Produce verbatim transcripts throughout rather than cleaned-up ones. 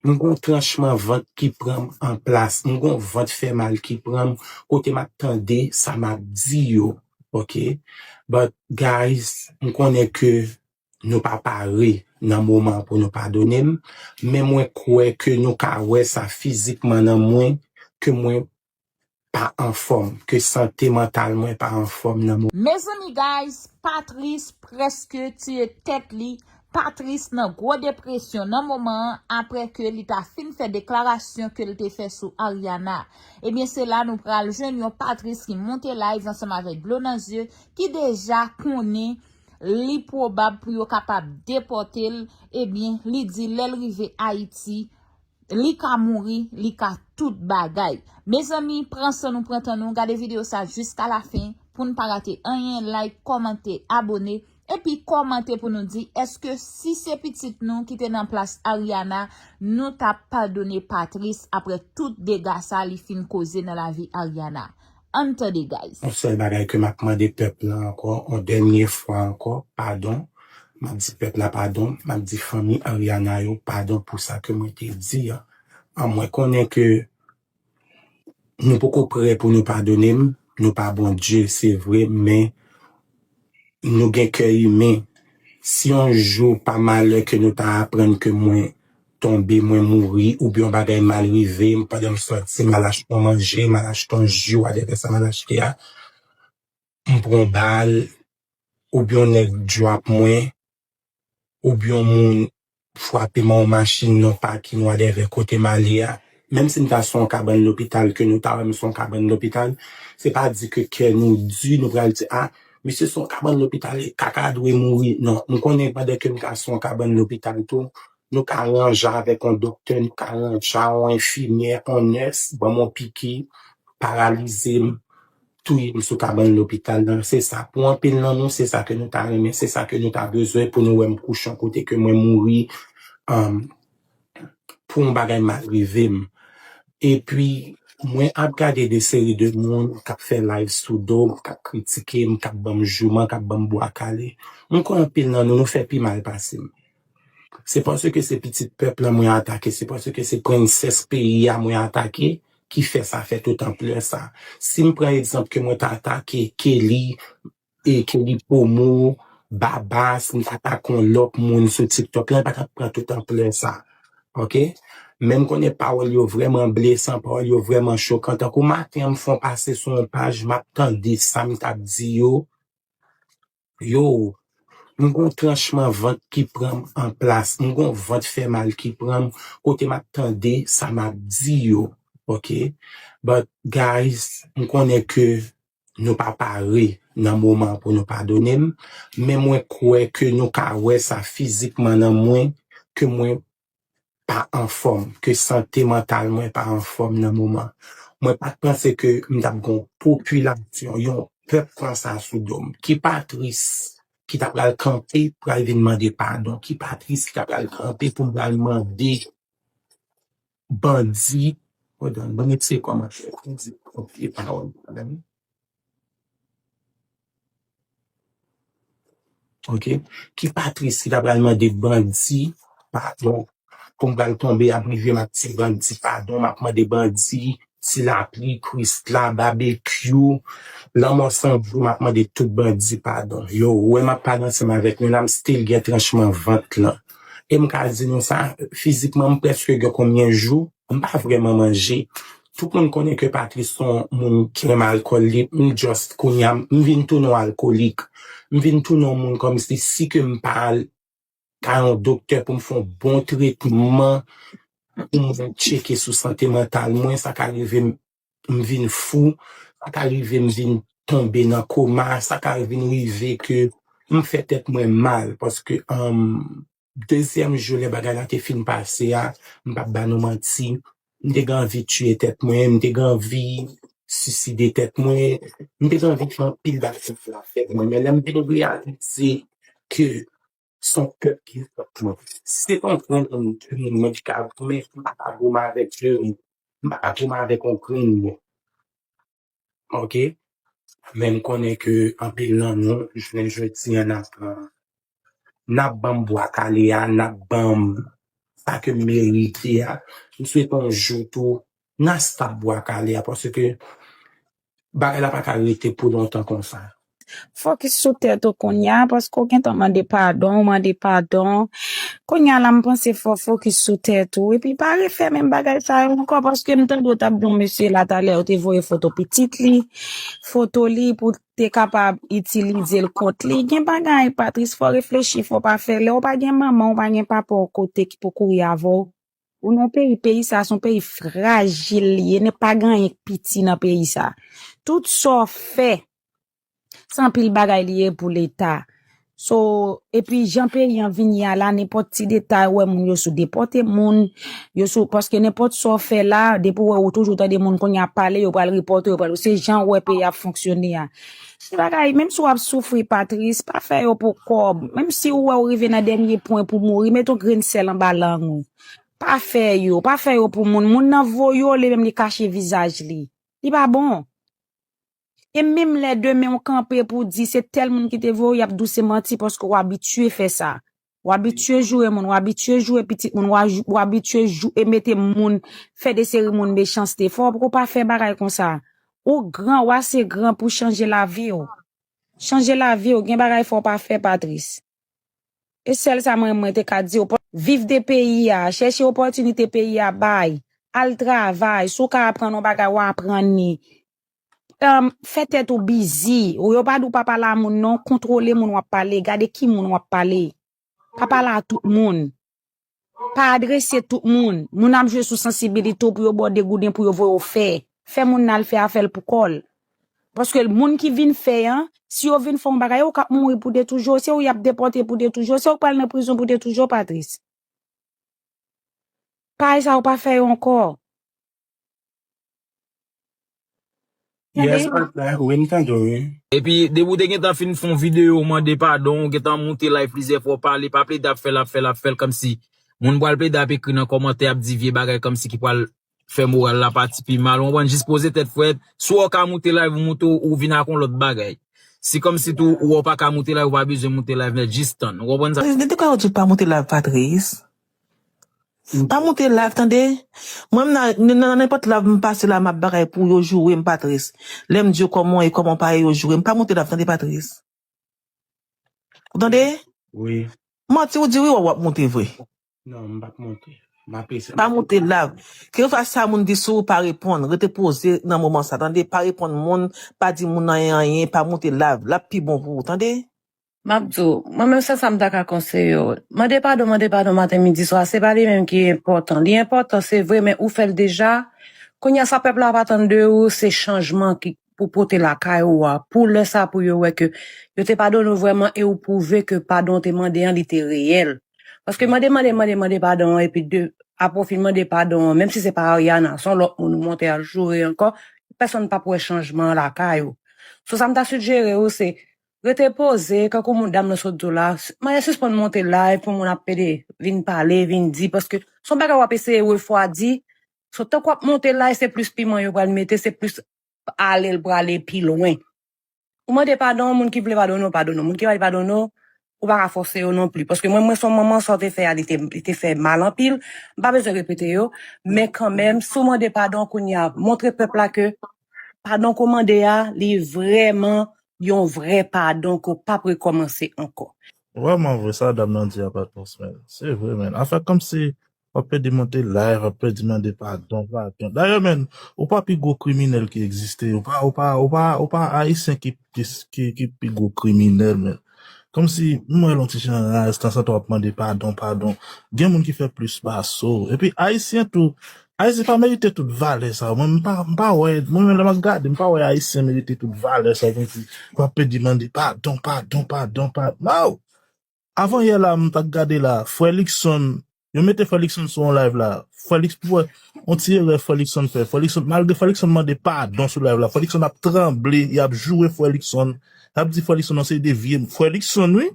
M gon tranchman vant ki pran m an plas. M gon vant fè mal ki pran m kote m ap tande sa m ap di yo. Ok? But, guys, m konnen ke nou pa pare nan moman pou nou padone m, men mwen kwè ke nou ka wè sa fizikman nan mwen, ke mwen pa anfòm, ke sante mantal mwen pa anfòm nan moman. Mezanmi, guys, Patrice prèske tiye tèt li. Patrice nan gwo depresyon nan moman an, apre ke li ta fin fè deklarasyon ke l te fè sou Ariana. Ebyen, se la nou pral jwenn yon Patrice ki monte live ansanm avèk dlo nan zye, ki deja konnen li pwobab pou yo kapab depòte l. Ebyen, li di lè l rive Ayiti, li ka mouri, li ka tout bagay. Mezanmi, pran san nou, pran tan nou, gade videyo sa jiska lafen pou n pa rate anyen. Like, kòmante, abone, epi kòmante pou nou di èske si se pitit nou ki te nan plas Ariana, nou t ap padone Patrice apre tout dega sa li fin koze nan lavi Ariana. Ann tande, guys. Yon sèl bagay ke m ap mande pèp la ankò, yon dènye fwa ankò, padon. M ap di pèp la padon, m ap di fanmi Ariana yo padon pou sa ke mwen te di a. An, mwen konnen ke nou poko prè pou nou padone m, nou pa Bondye, se vre, men nou gen kè imen. Si yon jou pa malè ke nou ta aprann ke mwen tonbe, mwen mouri, oubyen yon bagay mal rive m pandan m sòti, m al achte yon manje, m al achte yon ji, whatever sa m al achte a, m pran bal, oubyen yon nèg drop mwen, oubyen yon moun frape m an yon machin nan pakin, whatever, kote m ale a. Menm si m ta sou yon kabann lopital, ke nou ta wè m sou yon kabann lopital, se pa di ke kè nou di, nou pral di, a, misye sou yon kabann lopital, e kaka dwe mouri. Non, m konnen pandan ke m ka sou yon kabann lopital tou, nou ka ranje avèk yon doktè, nou ka ranje a yon enfimyè, yon nès, ban m yon piki, paralize m, touye m sou kabann lopital nan. Se sa. Pou anpil nan nou, se sa ke nou ta renmen, se sa ke nou ta bezwen pou nou wè m kouche yon kote ke mwen mouri, um, pou yon bagay mal rive m. Epi, mwen ap gade de seri de moun k ap fè live sou do m, k ap kritike m, k ap ban m jouman, k ap ban m bwa kale. Mwen kwè anpil nan nou, nou fè pi mal pase m. Se paske se pitit pèp lan mwen atake, se paske se prensès peyi a mwen atake, ki fè sa fè tout anplè sa. Si m pran egzanp ke mwen ta atake Kelly, e Kelly Pomo, Babas, m ta atake yon lòt moun sou TikTok la, li pa t ap pran tout anplè sa. Ok? Men m konnen pawòl yo vrèman blesan, pawòl yo vrèman chokan. Tankou maten an, m fè yon pase sou yon paj, m ap tande sa m t ap di yo. Yo, m gon tranchman vant ki pran m an plas, m gon vant fè mal ki pran m, kote m ap tande sa m ap di yo. Ok? But, guys, m konnen ke nou pa pare nan moman pou nou padone m, men mwen kwè ke nou ka wè sa fizikman nan mwen, ke mwen pa anfòm, ke sante mantal mwen pa anfòm nan moman. Mwen pa t panse ke m t ap gen yon popilasyon, yon pèp konsa sou do m. Ki Patrice ki ta pral kanpe, pral vin mande padon? Ki Patrice ki ta pral kanpe pou m pral mande bandi? Hold on, ban m retire kòmantè. Bandi, ok, pawòl, pwoblèm. Ok? Ki Patrice ki ta pral mande bandi padon? Pou m pral tonbe ap rive m ap di bandi padon, m ap mande bandi Ti Lapli, Krisla, Babekyou, Lanmò San Jou, m ap mande tout bandi padon. Yo, ou wè m ap pale ansanm avèk nou la, m still gen tranchman vant lan. E m ka di nou sa, fizikman m prèske gen konbyen jou, m pa vrèman manje. Tout moun konnen ke Patrice se yon moun ki renmen alkòl, li, m just kounye a, m vin tounen yon alkolik. M vin tounen yon moun kòmsi si ke m pa al ka yon doktè pou m fè yon bon tretman, pou m tcheke sou sante mantal mwen, sa ka rive m, m vin fou, sa ka rive m vin tonbe nan koma, sa ka vin rive ke m fè tèt mwen mal, paske, um, dezyèm jou lè bagay la te fin pase a, m p ap ba nou manti, m te gen anvi tiye tèt mwen, m te gen anvi siside tèt mwen, m te gen anvi fè anpil bagay la fè mwen. Men lè m vin reyalize ke se yon pèp ki sòt mwen. Se yon grenn moun, de moun mwen ki ka goumen, m pa ka goumen avèk de moun. M pa ka goumen avèk yon grenn moun. Ok? Men m konnen ke anpil nan nou, jounen jodi a, n ap, n ap ban m bwa kale a, n ap ban m sa ke m merite a. M swete yon jou tou, n a stop bwa kale a, paske bagay la pa ka rete pou lontan konsa. Fokis sou tèt ou kounye a, paske w gentan mande padon, w mande padon. Kounye a la, m panse fò w fokis sou tèt ou. Epi pa refè menm bagay sa yo ankò, paske m tande w t ap di yon mesye la talè, ou te voye foto pitit li, foto li pou te kapab itilize l kont li. Gen bagay, Patrice, fò w reflechi, fò w pa fè. Lè w pa gen manman, w pa gen papa w kote ki pou kouri avè w. Ou nan peyi, peyi sa se yon peyi frajil li ye, ne pa gen anyen k piti nan peyi sa. Tout sa w fè, se anpil bagay li ye pou Leta. So, epi jan peyi an vin ye a la, nenpòt ti detay, ou wè moun yo sou depòte moun, yo sou, paske nenpòt sa w fè la, depi w wè ou toujou tande moun kounye a ap pale, yo pral repòte, yo pral, se jan w wè peyi a ap fonksyone a. Se bagay, menm si w ap soufri, Patrice, pa fè yo pou kòb. Menm si ou wè ou rive nan dènye pwen pou mouri, mete yon grenn sèl anba lang ou. Pa fè yo, pa fè yo pou moun. Moun nan voye w, li menm li kache vizaj li. Li pa bon. E menm lè demen w kanpe pou di se tèl moun ki te voye w, y ap di w se manti paske w abitye fè sa. W abitye joure moun, w abitye joure pitit moun, w a- w abitye jou- e mete moun, fè de seri moun mechanste. Fò w poko pa fè bagay konsa. Ou gran, w ase gran pou chanje lavi w. Chanje lavi w, gen bagay fò w pa fè, Patrice. E sèl sa mwen, mwen te ka di w, viv de peyi a, chèche opòtinite peyi a bay, al travay, si w ka aprann yon bagay, w aprann li. Um, fè tèt ou bizi. Ou yo pa di w pa pale a moun non, kontwole moun w ap pale, gade ki moun w ap pale. Pa pale a tout moun. Pa adrese tout moun. Moun ap jwe sou sansibilite w pou yo ba w degouden pou yo voye w fè. Fè moun nan al fè afè l pou kò l. Paske moun ki vin fè an, si yo vin fè yon bagay, ou k ap mouri pou de toujou, se ou y ap depòte pou de toujou, se ou k pral nan prizon pou de toujou, Patrice. Bagay sa yo pa fè yo ankò. Yes, partner, wi, m tande w, wi. Epi, depi w te gentan fin fè yon videyo, w mande padon, w gentan moute live plizyè fwa, w pale, pa plede ap fè l, ap fè l, ap fè l, kòmsi moun pral plede ap ekri nan kòmantè, ap di vye bagay, kòmsi ki pral fè moral la pati pi mal. Ou konprann? Jis poze tèt frèt. Si w ka moute live, ou moute, ou vin ak yon lòt bagay. Si kòmsi tou, ou pa ka moute live, ou pa bezwen moute live nèt, jis tann. Ou konprann sa? Patrice, de kwa yo di w pa moute live, Patrice? Pa moute live, tande? Mwen, m nan, nan, nan nenpòt live m pase la, m ap bagay pou yo joure m, Patrice. Lè m di yo kòman w ye, kòman w pa ye, yo joure m. Pa moute live, tande, Patrice. Ou tande? Wi. Manti ou di wi, w ap moute vre. Non, m p ap monte. M ap eseye. Pa moute live. Kèlkeswa sa moun di sou ou, pa reponn. Rete poze nan moman sa, tande? Pa reponn moun, pa di moun anyen, anyen, pa moute live. L ap pi bon pou ou, tande? M ap di w, mwen menm sèl sa m ta ka konseye w. Mande padon, mande padon maten, midi, swa, se pa li menm ki enpòtan. Li enpòtan, se vre, men ou fè l deja. Kounye a sa pèp la ap atann de ou, se chanjman ki pou pote lakay ou a. Pou lè sa, pou yo wè ke yo te padone w vrèman e ou pwouve ke padon w te mande an, li te reyèl. Paske mande, mande, mande, mande padon an, epi de, apre w fin mande padon an, menm si se pa Ariana, se yon lòt moun ou monte al joure ankò, pèsonn p ap wè chanjman an lakay ou. So, sa m ta sijere w, se rete poze, kankou moun dam nan sot di w la, mande sispann monte live pou moun ap pede vin pale, vin di, paske se yon bagay w ap eseye refwadi. So, tank w ap monte live, se plis piman yo pral mete, se plis ale l prale pi lwen. Ou mande padon, moun ki vle padone w, padone w. Moun ki pa vle padone w, ou pa ka fòse yo non pli. Paske mwen, mwen se yon manman, sa w te fè a, li te, li te fè mal anpil. M pa bezwen repete yo. Men kanmenm, si w mande padon kounye a, montre pèp la ke padon ke w mande a, li vrèman yon vrè padon ke w p ap rekòmanse ankò. Vrèman vre, sa dam nan di a pa t bon, men se vre, men. Afè kòmsi w ap pede monte live, w ap pede mande padon, padon. Dayè, men, ou pa pi gwo kriminèl ki egziste. Ou pa, ou pa, ou pa, ou pa Ayisyen ki, ki, ki, ki pi gwo kriminèl, men. Kòmsi, m wè l yon ti jan raz, tanzantan w ap mande padon, padon. Gen moun ki fè plis pase w. Epi, Ayisyen tou, Ayisyen pa merite tout valè sa yo. Mwen, m pa, m pa wè, mwen menm lè m ap gade, m pa wè Ayisyen merite tout valè sa yo, kòmsi w ap pede mande padon, padon, padon, padon. Avan yè la, m t ap gade la, frè Luckson, yo mete frè Luckson sou yon live la. Frè Luckson, pou wè, yon ti erè frè Luckson fè. Frè Luckson, malgre frè Luckson mande padon sou live la, frè Luckson ap tranble, y ap joure frè Luckson, y ap di frè Luckson yon seri de vye, frè Luckson, wi.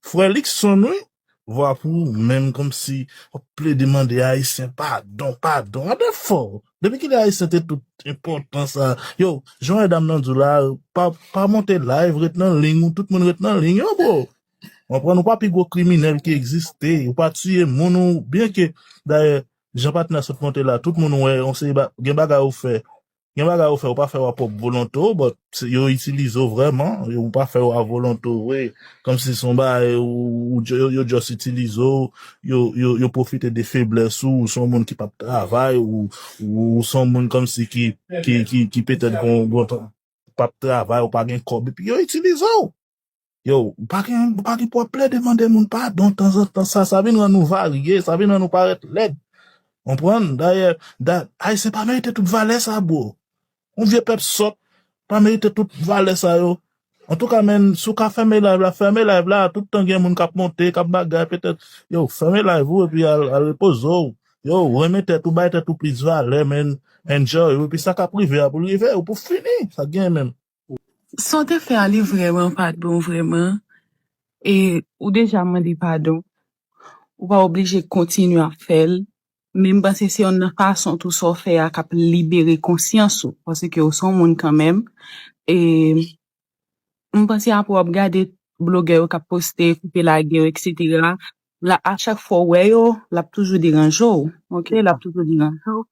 Frè Luckson, wi. Vwa pou ou menm kòmsi w ap plede mande Ayisyen padon, padon. Gade fò. Depi kilè Ayisyen te tout enpòtan sa? Yo, jan w wè dam nan di w la, pa, pa monte live, ret nan liy ou, tout moun ret nan liy yo, bro. Konprann? Ou pa pi gwo kriminèl ki egziste. Ou pa tiye moun ou, byen ke, dayè, jan patnè sot monte la, tout moun wè, on seri ba, gen bagay ou fè. Gen bagay ou fè, ou pa fè yo a pwòp volonte w, but se, yo itilize w vrèman, yo, ou pa fè yo a volonte w vre. Kòmsi se yon bagay, ou, ou, yo, yo just itilize w, yo, yo, yo pwofite de feblès ou, ou se yon moun ki p ap travay, ou, ou, ou se yon moun kòmsi ki, ki, ki, ki petèt gon, gon, p ap travay, ou pa gen kòb, epi yo itilize w. Yo, ou pa gen, ou pa gen pou w ap plede mande moun padon tanzantan, sa, sa vin rann nou varye, sa vin rann nou parèt lèd. Konprann? Dayè, da, Ayisyen pa merite tout valè sa, bro. Yon vye pèp sòt, pa merite tout valè sa yo. Antouka, menn, si w ka fèmen live la, fèmen live la, tout tan gen moun k ap monte, k ap bagay, petèt, yo, fèmen live ou, epi al, al repoze w. Yo, renmen tèt ou, bay tèt ou plis valè, menn, enjoy, epi sa k ap rive a pou l rive, ou pou fini, sa k genyen menm. Sa w te fè a, li vrèman pa t bon, vrèman. E ou deja mande padon. Ou pa oblije kontinye ap fè l. Men m panse se yonn nan fason tou sa w fè a k ap libere konsyans ou. Paske ou se yon moun kanmenm. E m panse apre w ap gade blogè yo k ap poste, koupe lage yo, etsetera. La, a chak fwa w wè yo, l ap toujou deranje w. Oke? L ap toujou deranje w.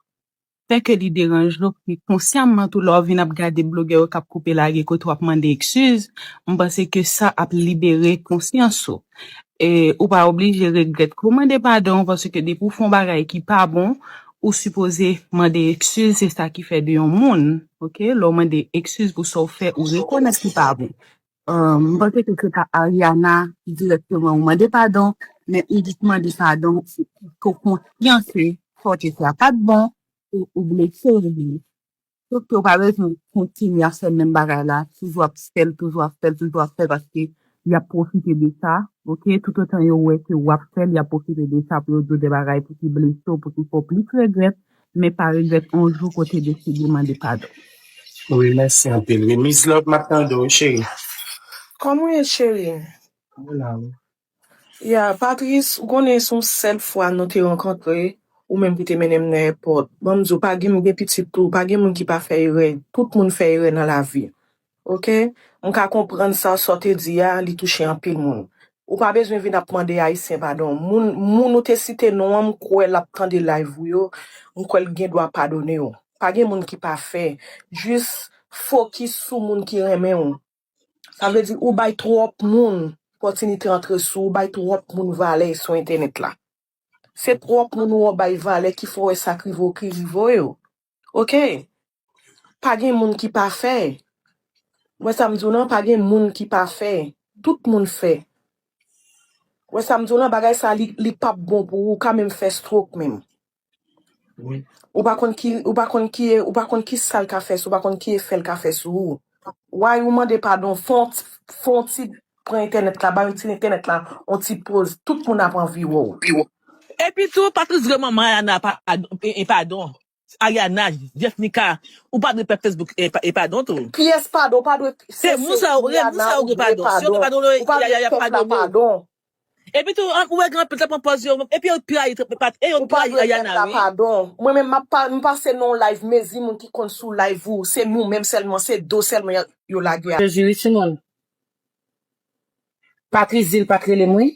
Fè ke li deranje w, e konsyamman tou, lè w vin ap gade blogè yo k ap koupe lage kote w ap mande eskiz, m panse ke sa ap libere konsyans ou. E ou pa oblije regrèt ke w mande padon, paske depi w fè yon bagay ki pa bon, ou sipoze mande eskiz, se sa ki fè de yon moun, oke? Lè w mande eskiz pou sa w fè, ou rekonèt ki pa bon. Ahn, m panse ke se pa Ariana ki dirèkteman ou mande padon, men ou jis mande padon, ke w konsyan ke sa w te fè a pa t bon, ou, ou blese w vre. Sòf ke w pa bezwen kontinye ap fè menm bagay la, toujou ap fè l, toujou ap fè l, toujou ap fè l, paske y ap pwofite de sa, oke? Toutotan yo wè ke w ap fè l, y ap pwofite de sa pou yo di w de bagay pou ki blese w, pou ki fè w plis regrèt, men pa regrèt yon jou ke w te deside mande padon. Wi, mèsi anpil. Wi, Miss Love, m ap tande w, wi, cheri. Kòman w ye, cheri? Mwen la, wi. Ya, Patrice, ou konnen se yon sèl fwa nou te rankontre, ou menm ki te mennen m nan èpòt. Ban m di w, pa gen, m gen pitit tou, pa gen moun ki pa fè erè. Tout moun fè erè nan lavi. Oke? M ka konprann sa, sa w te di a, li touche anpil moun. Ou pa bezwen vin ap mande Ayisyen padon. Moun, moun ou te site non an, m kwè l ap tande live ou yo, m kwè l gen dwa padone w. Pa gen moun ki pafè. Jis fokis sou moun ki renmen w. Sa vle di ou bay twòp moun pòtinite antre sou ou, bay twòp moun valè sou entènèt la. Se twòp moun ou bay valè ki fè w wè sa k rive w ki rive w yo. Oke? Pa gen moun ki pafè. Ou wè sa m di w lan, pa gen moun ki pafè. Tout moun fè. Ou wè sa m di w lan, bagay sa li, li p ap bon pou ou, ou ka menm fè stroke menm. Ou pa konn ki, ou pa konn ki, ou pa konn ki sa l ka fè sou, ou pa konn ki efè l ka fè sou ou. Why ou mande padon, fè yon ti, fè yon ti pran entènèt la, bay yon ti entènèt la, yon ti poz, tout moun ap anvi wè w. Epi tou, Patrice, granmanman Ariana, pa, e, e padon. Ariana, Jeffnica, ou pa dwe pèp Facebook, e, pa- e padon tou. Kiyès padon? Ou pa dwe Se moun sa yo, se moun sa yo dwe padon. Si yo dwe padon, yo, y a, y a, y a padone. Epi tou, an- ou wè gen anpil t ap pran pòz yo, epi yo trayi, t- pat- e yo trayi Ariana, wi. Padon. Mwen menm, m ap pa- m pase nan yon live, mezi moun ki konn sou live ou, se nou menm sèlman, se do sèlman yo- yo lage a. Jezi, wi, timoun. Patrice di l pa t rele m, wi.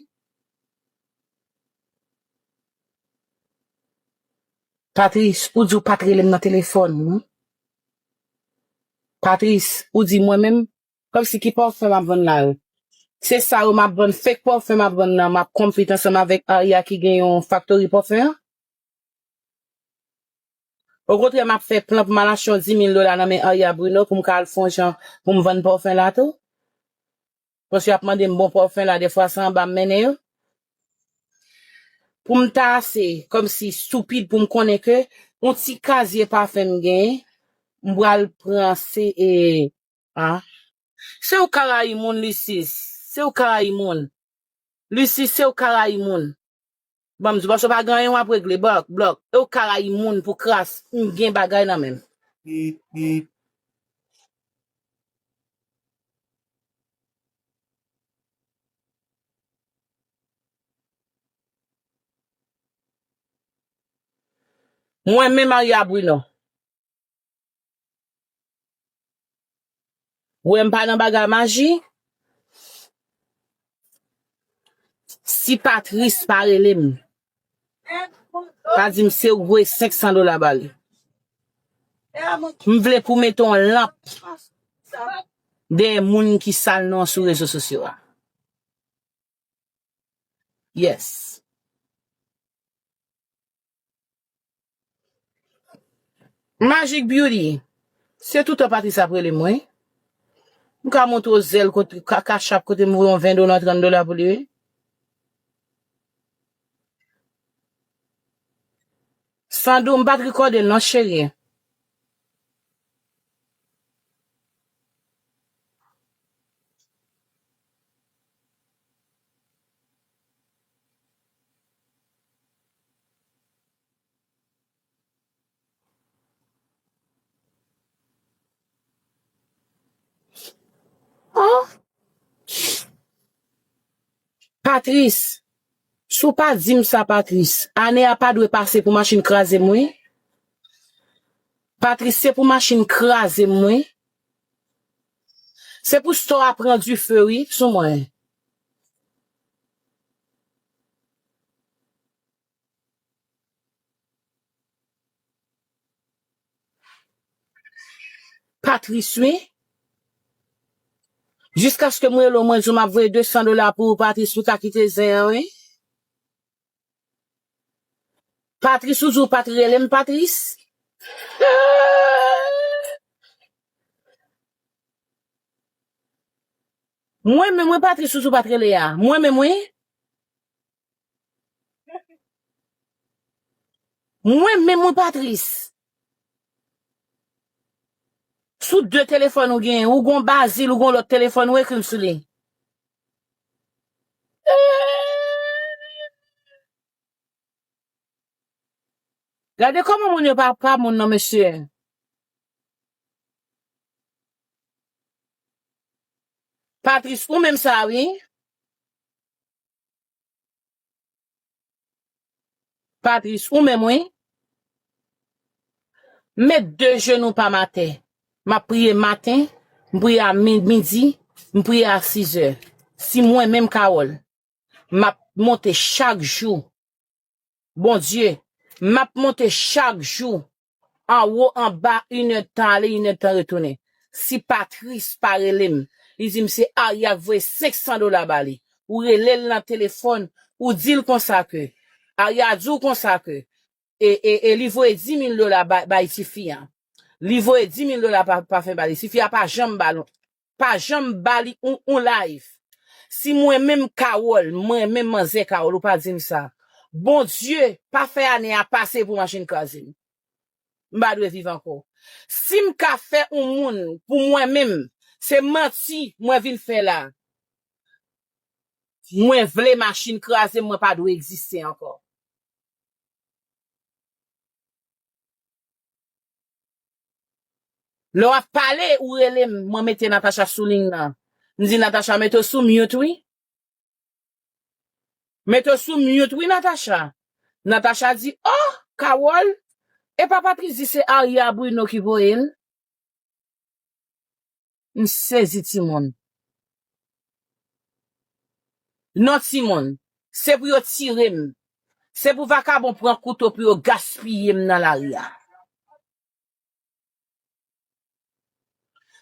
Patrice, ou di w pa t rele m nan telefòn, wi. Patrice, ou di mwen menm, kòmsi ki pòfen m ap vann la yo? Se sa yo m ap vann, fake pòfen m ap vann nan, m ap compete ansanm avèk Aria ki gen yon factory pòfen an? Okontrè, m ap fè plan pou m al achte yon dis mil dola nan men Aria Bruno pou m ka al fè yon jan pou m vann pòfen la tou. Paske y ap mande m bon pòfen la, dèfwa se anba m mennen yo. Pou m ta ase, kòmsi, stupid pou m konnen ke yon ti kazye pafen m genyen, m pral pran se, e, a. Se ou ka rayi moun, Lucis. Se ou ka rayi moun. Lucis, se ou ka rayi moun. Ban m di w, paske w pa gen anyen w ap regle, blòk, blòk. E ou ka rayi moun pou kras, m gen bagay nan men m. Mwen menm Aria Bruno. Ou wè m pa nan bagay maji. Si Patrice pa rele m, pa di m se ou voye senk san dola ba li. M vle pou mete yon lanp dèyè moun ki sal non sou rezo sosyo a. Yes. Magic Beauty. Se toutan Patrice ap rele m, wi. M ka montre w zèl kote, ka, kachap kote m voye yon ven dola, trant dola pou li, wi. Sandou, m pa t rekòde l non, cheri. Oh. Patrice, si w pa di m sa, Patrice, ane a pa dwe pase pou machin kraze m, wi. Patrice, se pou machin kraze m, wi. Se pou store a pran dife, wi, sou mwen. Patrice, wi. Jiskaske m rele w, mwen di w m ap voye de san dola pou ou, Patrice, pou w ka kite zen an, wi. Patrice, ou di w pa t rele m, Patrice? Mwen menm, wi, Patrice, ou di w pa t rele a. Mwen menm, wi. Mwen menm, wi, Patrice. Sou de telefòn ou genyen, ou gon Bazil, ou gon lòt telefòn, ou ekri m sou li. Gade kòman moun yo pa, pa moun non, mesye. Patrice, ou menm sa, wi. Patrice, ou menm, wi. Met de jenou pa m atè. M ap priye maten, m priye a mi-, midi, m priye a sizè. Si mwen menm, Carole, m ap monte chak jou. Bondye, m ap monte chak jou, anwo, anba, inèdtan ale, inèdtan retounen. Si Patrice pa rele m, li di m se Aria k voye senk san dola ba li. Ou rele l nan telefòn, ou di l konsa ke, Aria di w konsa ke, e, e, e li voye di mil dola ba, bay tifi a. Li voye di mil dola pa, pafen ba li. Tifi a pa janm ba l, pa janm ba li yon, yon live. Si mwen menm Carole, mwen menm manzè Carole, ou pa di m sa. Bondye, pa fè ane a pase pou machin kraze m. M pa dwe viv ankò. Si m ka fè yon moun pou mwen menm, se manti mwen vin fè la. Mwen vle machin kraze m, mwen pa dwe egziste ankò. Lè w ap pale, ou rele m, mwen mete Natacha sou liy nan. M di, "Natacha, mete w sou mute, wi." Mete w sou mute, wi, Natacha. Natacha di, "Oh, Carole, e pa Patrice di se Aria Bruno ki voye l?" M sezi, timoun. Non, timoun, se pou yo tire m. Se pou vakabon pran kouto pou yo gaspiye m nan lari a.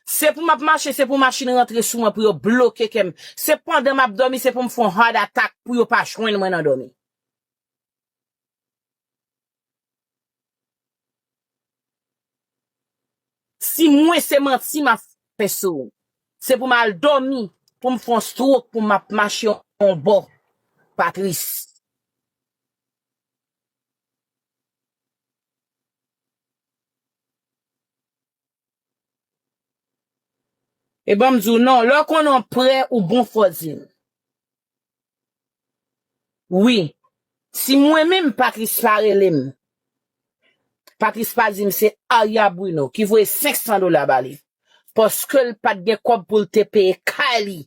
Se pou m ap mache, se pou machin rantre sou mwen, pou yo bloke kè m. Se pandan m ap dòmi, se pou m fè yon heart attack pou yo pa jwenn mwen nan dòmi. Si mwen se manti m ap fè sou ou, se pou m al dòmi, pou m fè yon stroke, pou m ap mache yon bò, Patrice. E ban m di w non, lè w konnen w prè, ou bon fò di m. Wi. Si mwen menm, Patrice pa rele m. Patrice pa di m se Aria Bruno ki voye senk san dola ba li. Paske l pa t gen kòb pou l te peye kay li.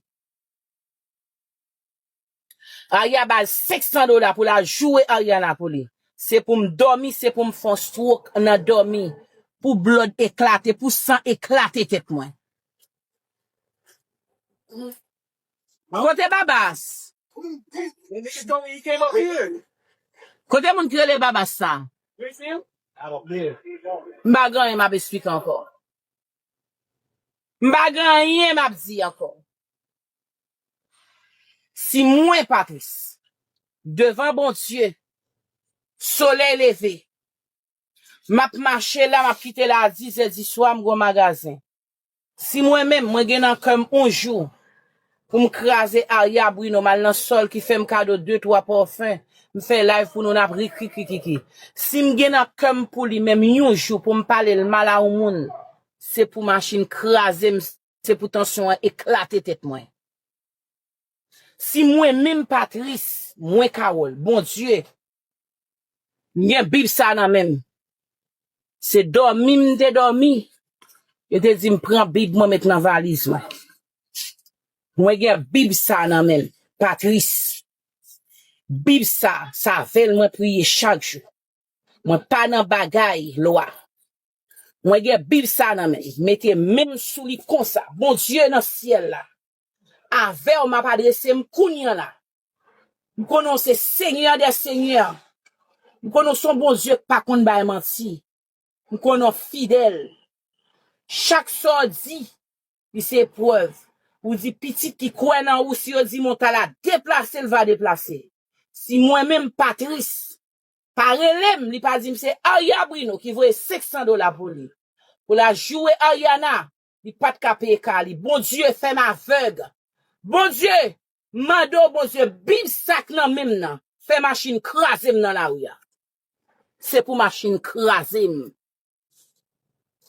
Aria ba l senk san dola pou l al joure Ariana pou li. Se pou m dòmi, se pou m fè yon stroke nan dòmi. Pou blòd eklate, pou san eklate tèt mwen. Kote Babas? Kote moun ki rele Babas sa? M pa gen anyen m ap esplike ankò. M pa gen anyen m ap di ankò. Si mwen, Patris, devan Bondye, solèy leve, m ap mache la, m ap kite la a dizè diswa, m gen yon magazen. Si mwen menm, mwen gen nan kè m yon jou pou m kraze Aria Bruno, m al nan sòl ki fè m kado de twa pòfen, m fè live pou nou, n ap ri kri kri kri kri. Si m gen nan kè m pou li menm yon jou pou m pale l mal a yon moun, se pou machin kraze m, se pou tansyon an eklate tèt mwen. Si mwen menm Patris, mwen Kawòl, Bondye, m gen Bib sa nan men m. Se dòmi m te dòmi. Yo te di m pran Bib mwen met nan valiz mwen. Mwen gen Bib sa nan men m. Patris. Bib sa, sa avè l mwen priye chak jou. Mwen pa nan bagay lwa. Mwen gen Bib sa nan men m. Mete men m sou li konsa. Bondye nan syèl la. Avè w m ap adrese m kounye a la. M konnen w se Senyè dè senyè. M konnen w se yon Bondye k pa konn bay manti. M konnen w fidèl. Chak sa w di, li se eprèv. Ou di pitit ki kwè nan ou, si yo di montay la deplase, l va deplase. Si mwen menm, Patris, pa rele m, li pa di m se Aria Bruno ki voye senk san dola pou li. Pou l al joure Ariana, li pa t ka peye kay li. Bondye fè m avèg. Bondye, m mande w, Bondye, Bib sa k nan men m nan, fè machin kraze m nan lari a. Se pou machin kraze m.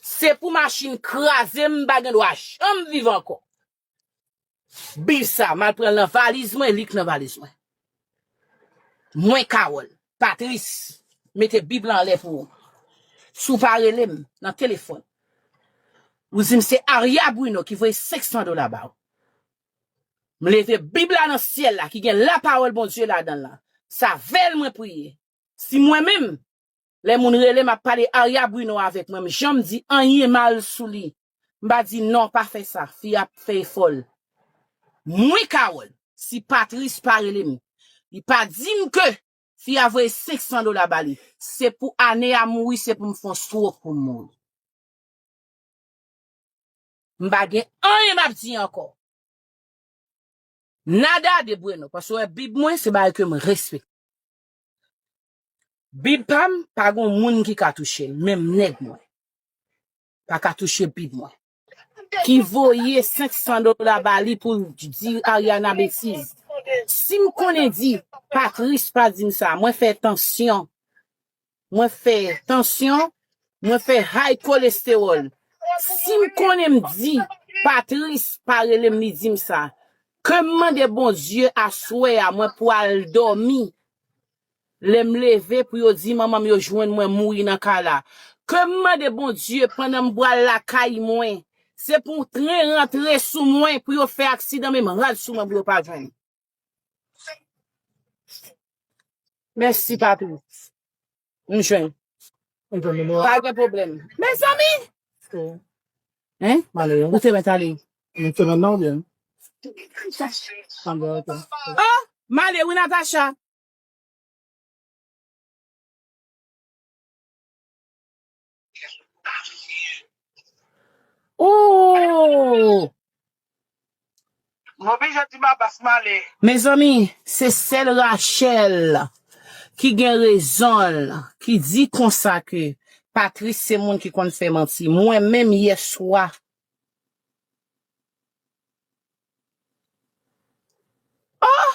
Se pou machin kraze m, m pa gen dwa janm viv ankò. Bib sa, m al pran l nan valiz mwen, li k nan valiz mwen. Mwen Kawòl, Patris, mete Bib la anlè pou ou. Si w pa rele m nan telefòn, ou di m se Aria Bruno ki voye senk san dola ba ou. M leve Bib la nan syèl la, ki gen lapawòl Bondye ladan l la. Se avè l mwen priye. Si mwen menm, lè moun rele m ap pale Aria Bruno avèk mwen, m janm di anyen mal sou li. M pa di non, pa fè sa. Fi a ap fè efò l. Mwen Kawòl, si Patris pa rele m, li pa di m ke fi a voye senk san dola ba li, se pou ane a mouri, se pou m fè yon stroke pou m mouri. M pa gen anyen m ap di ankò. Nada de bueno, paske w wè Bib mwen, se bagay ke m respekte. Bib pa m, pa gon moun ki ka touche l, menm nèg mwen pa ka touche Bib mwen. Ki voye senk san dola ba li pou l di Ariana betiz. Si m konnen di, Patris pa di m sa, mwen fè tansyon. Mwen fè tansyon, mwen fè high cholesterol. Si m konnen m di, Patris pa rele m, li di m sa. Ke m mande Bondye aswè a, mwen pral dòmi. Lè m leve pou yo di manman m yo jwenn mwen mouri nan kay la. Ke m mande Bondye pandan m pral lakay mwen. Se pou tren rantre sou mwen, pou yo fè aksidan, men m rad sou mwen pou yo pa jwenn. Mèsi, Patris. M jwenn. Pa gen pwoblèm. Mezanmi! Hein? Ou te mèt ale? M te mèt nan oubyen? Oh, m ale wi, Natacha. Oh! M oblije di Babas m ale. Mezanmi, se sèl Rachel ki gen rezon l, ki di konsa ke Patrice se moun ki konn fè manti. Mwen menm yè swa, oh!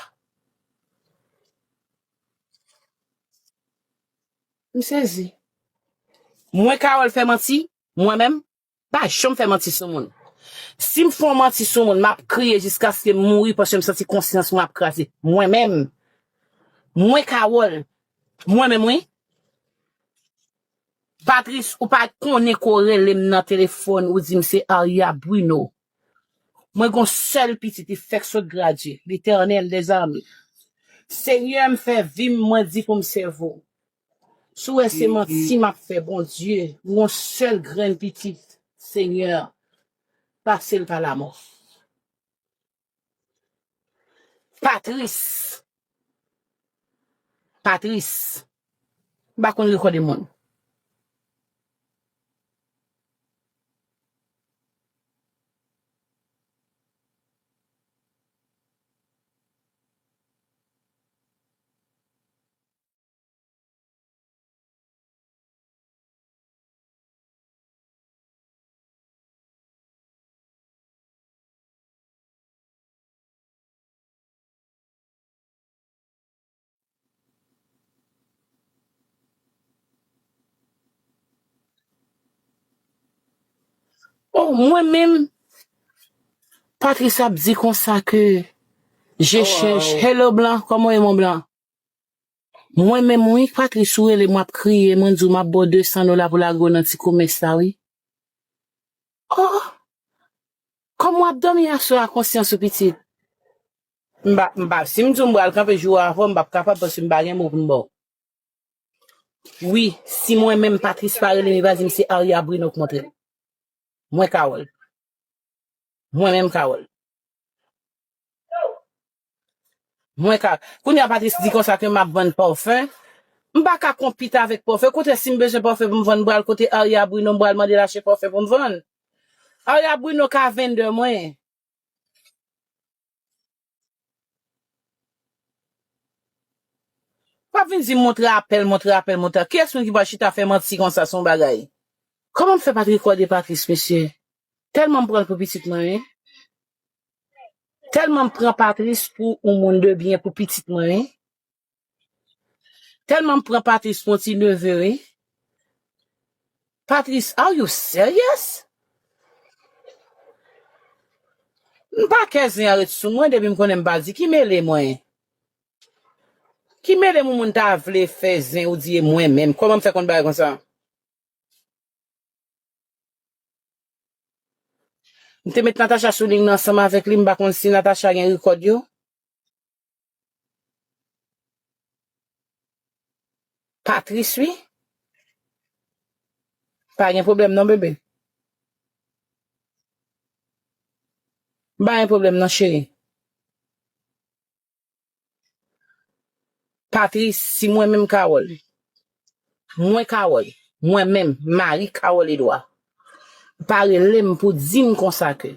M sezi. Mwen Carole fè manti, mwen menm, pa janm fè manti sou moun. Si m fè yon manti sou moun, m ap kriye jiskaske m mouri paske m santi konsyans mwen ap kraze. Mwen menm. Mwen Carole. Mwen menm, wi. Patrice, ou pa konnen ke w rele m nan telefòn, ou di m se Aria Bruno. Mwen gon sèl pitit, li fèk sot gradye, Letènèl dèzame. Senyè, m fè vi m, mwen di pou m sèvi w. Si w wè se manti m ap fè, Bondye, m gon sèl grenn pitit, Senyè, pase l pa lamò. Patrice. Patrice. M pa konn rekòde moun. Oh, mwen menm, Patrice ap di konsa ke je chèch. Hello, Blan, kòman w ye, mon Blan? Mwen menm, wi, Patrice, ou rele m, w ap kriye, mwen di w m ap ba w de san dola pou lage w nan ti komès la, wi. Oh! Kòman w ap dòmi aswè a, konsyans ou pitit? M pa, m pa, si m di w m pral kanpe jou a avè w, m p ap kapab paske m pa gen mo pou m ba w. Wi, si mwen menm Patrice pa rele m, li pa di m se Aria Bruno k montre m. Mwen ka wè l. Mwen menm ka wè l. Mwen ka. Kounye a Patrice di konsa ke m ap vann pòfen. M pa ka konpit avèk pòfen. Kote si m bezwen pòfen pou m vann, m pral kote Aria Bruno, m pral mande l achte pòfen pou m vann. Aria Bruno ka vendè mwen. Pa vin di montre apèl, montre apèl, montre. Kiyès moun ki pral chita fè manti konsa sou yon bagay? Kòman m fè pa t rekòde Patrice, mesye? Tèlman m pran l pou pitit mwen, wi. Tèlman m pran Patrice pou yon moun de byen pou pitit mwen, wi. Tèlman m pran Patrice pou yon ti neve, wi. Patrice, are you serious? M pa kè zen an ret sou mwen depi m konnen m pa di ki mele mwen. Ki mele m, yon moun ta vle fè zen ou di e mwen menm. Kòman m fè konn bagay konsa? M te met Natacha sou liy nan ansanm avèk li, m pa konn si Natacha gen rekòd yo. Patrice, wi. Pa gen pwoblèm non, bebe. M pa gen pwoblèm non, cheri. Patrice, si mwen menm Carole, mwen Carole, mwen menm, mari Carole Edouard, pa rele m pou di m konsa ke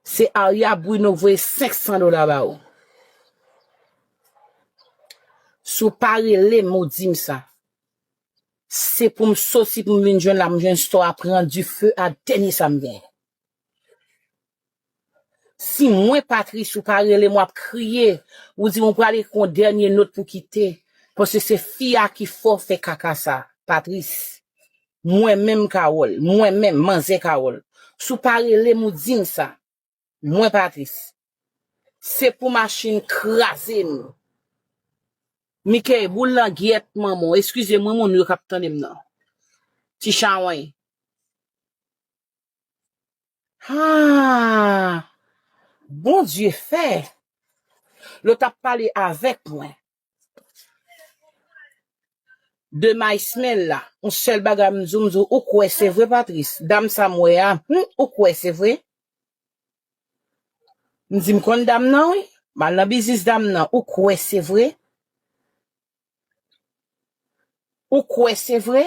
se Aria Bruno k voye senk san dola ba ou. Si w pa rele m ou di m sa, se pou m soti pou m vin jwenn la, m jwenn store a pran dife a dènye sa m genyen. Si mwen, Patrice, ou pa rele m, w ap kriye, ou di m ou prale ekri yon dènye not pou kite, paske se fi a ki fè w fè kaka sa, Patrice. Mwen menm Carole, mwen menm, manzè Carole. Si w pa rele m, ou di m sa. Mwen, Patrice. Se pou machin kraze m. Mickey, boul langyèt manman w. Eskize mwen, moun yo k ap tande m nan. Ti chawony. Ah! Bondye fè. Lè w t ap pale avèk mwen de Maysmel la, yon sèl bagay m di w, m di w, ou kwè se vre, Patrice? Dam sa m wè a, hmm, ou kwè se vre? M di m konn dam nan, wi. M al nan biznis dam nan. Ou kwè se vre? Ou kwè se vre?